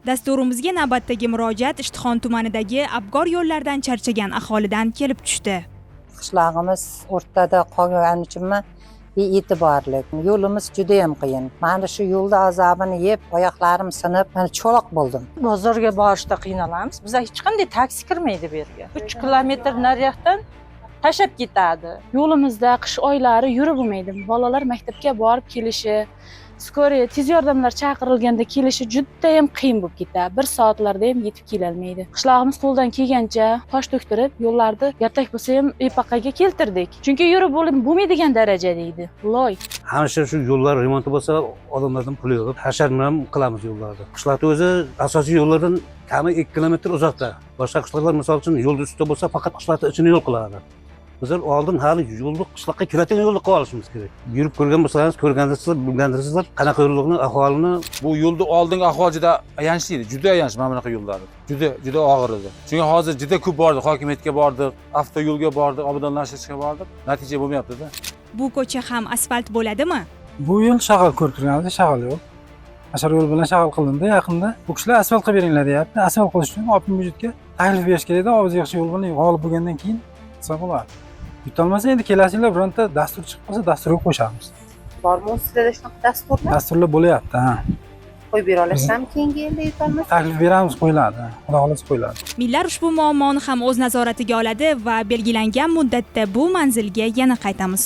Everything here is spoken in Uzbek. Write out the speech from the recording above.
Dasturimizga navbatdagi murojaat Ishtixon tumanidagi abgor yo'llardan charchagan aholidan kelib tushdi. Qishlog'imiz o'rtada qolgani uchunmi, bee'tiborlik. Yo'limiz judayam qiyin. Mana shu yo'lda azobini yeb, oyoqlarim sinib, mana cho'loq bo'ldim. Bozorga borishda qiynalamiz. Biza hech qanday taksi kirmaydi bu yerga. 3 kilometr nariyoqdan tashlab ketadi. Yo'limizda qish oylari yurib bo'lmaydi. Bolalar maktabga borib kelishi, скорый, tez yordamlar chaqirilganda kelishi judayam qiyin bo'lib ketadi. Bir soatlarda ham yetib kelolmaydi. Qishlog'imiz qo'ldan kelgancha tosh to'ktirib, yo'llarni ertak bo'lsa ham epaqaga keltirdik, chunki yurib bo'lmaydigan darajada edi, loy. Hamisha shu yo'llar remonti bo'lsa, odamlardan pul yig'ib, hashar ham qilamiz yo'llarni. Qishloqni o'zi asosiy yo'llardan kami 2 kilometr uzoqda. Boshqa qishloqlar, misol uchun, yo'lni ustida bo'lsa, faqat qishloqni ichini yo'l qiladi. Bizlar oldin hali yo'lni, qishloqqa kiradigan yo'lni qilib olishimiz kerak. Yurib ko'rgan bo'lsangiz, ko'rgandirsizlar, bilgandirsizlar qanaqa yo'lni, ahvolini. Bu yo'lni oldingi ahvol juda ayanchli edi, juda ayanchli. Mana bunaqa yo'llar juda, juda og'ir edi, chunki hozir juda ko'p bordik, hokimiyatga bordik, avtoyo'lga bordik, obodonlashtirishga bordik, natija bo'lmayaptida. Bu ko'cha ham asfalt bo'ladimi? Bu yo'l shag'al ko'rib turganimizdek, shag'al yo'l. Hashar yo'l bilan shag'al qilindi yaqinda. Bu kishilar asfalt qilib beringlar deyapti. Asfalt qilish uchun Open byudjetga taklif berish kerak edi. Obid yaxshi yo'l bilan g'olib bo'lgandan keyin qilsa bo'ladi. Yutolmasa, endi kelasi yilda bironta dastur chiqib qolsa, dasturga qo'shamiz. Bormi sizlarda shunaqa dasturlar? Dasturlar bo'lyapti, ha. Qo'yib bera olasizlarmi keyingi yilda yutolmasa? Taklif beramiz, qo'yiladi. Xudo xohlasa, qo'yiladi. Millar ushbu muammoni ham o'z nazoratiga oladi va belgilangan muddatda bu manzilga yana qaytamiz.